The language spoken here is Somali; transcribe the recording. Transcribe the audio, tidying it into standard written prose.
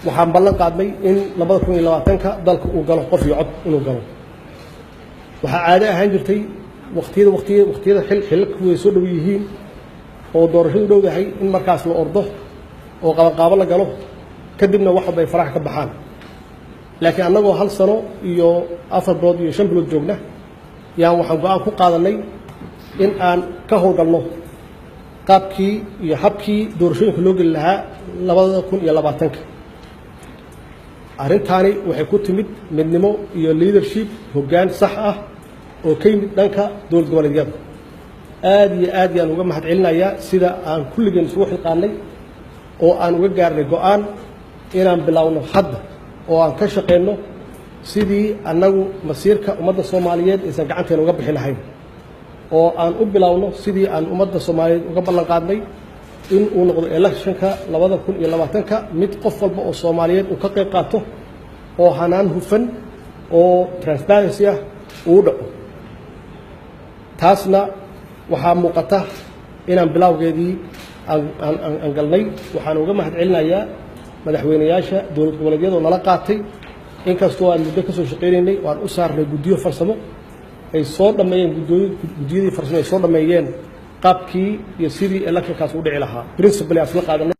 Waxaan ballan qaadnay in 2020-ka dalka uu galo qof iyo cod inuu galo. Waxaa caado ahaan jirtay waqtiyada xilalku way soo dhow yihiin oo doorashadu dhowdahay in markaas la ordo oo qabanqaabo la galo, kadibna wax walba ay faraha ka baxaan. Laakiin annagoo hal sano iyo 4 bilood iyo 5 bilood joogna yaan waxaan go'aan ku qaadanay in aan ka howlgalno qaabkii iyo habkii doorashooyinka loo geli lahaa 2020-ka. Arrintaani waxay ku timid midnimo iyo leadership, hoggaan sax ah oo ka yimid dhanka dowlad goboleedyada. Aad iyo aad yaan uga mahad celinayaa sida aan kulligeen isugu xilqaannay oo aan uga gaarnay go'aan inaan bilowno hadda oo aan ka shaqayno sidii annagu masiirka ummadda Soomaaliyeed aysan gacanteena uga bixi lahayn, oo aan u bilowno sidii aan ummadda Soomaaliyeed uga ballan qaadnay in uu noqdo electionka 2020-ka mid qof walba oo Soomaaliyeed uu ka qayb qaato oo hanaan hufan oo transparency ah uu dhaco. Taasna waxaa muuqata inaan bilowgeedii aan galnay. Waxaan uga mahad celinayaa madaxweyneyaasha dowlad goboleedyadoo nala qaatay, inkastoo aan muddo ka soo shaqaynaynay oo aan u saarnay guddiyo farsamo ay soo dhammeeyeen, guddiyadii farsamo ay soo dhammeeyeen qaabkii iyo sidii electionkaas u dhici lahaa, principally aan isla qaadanay.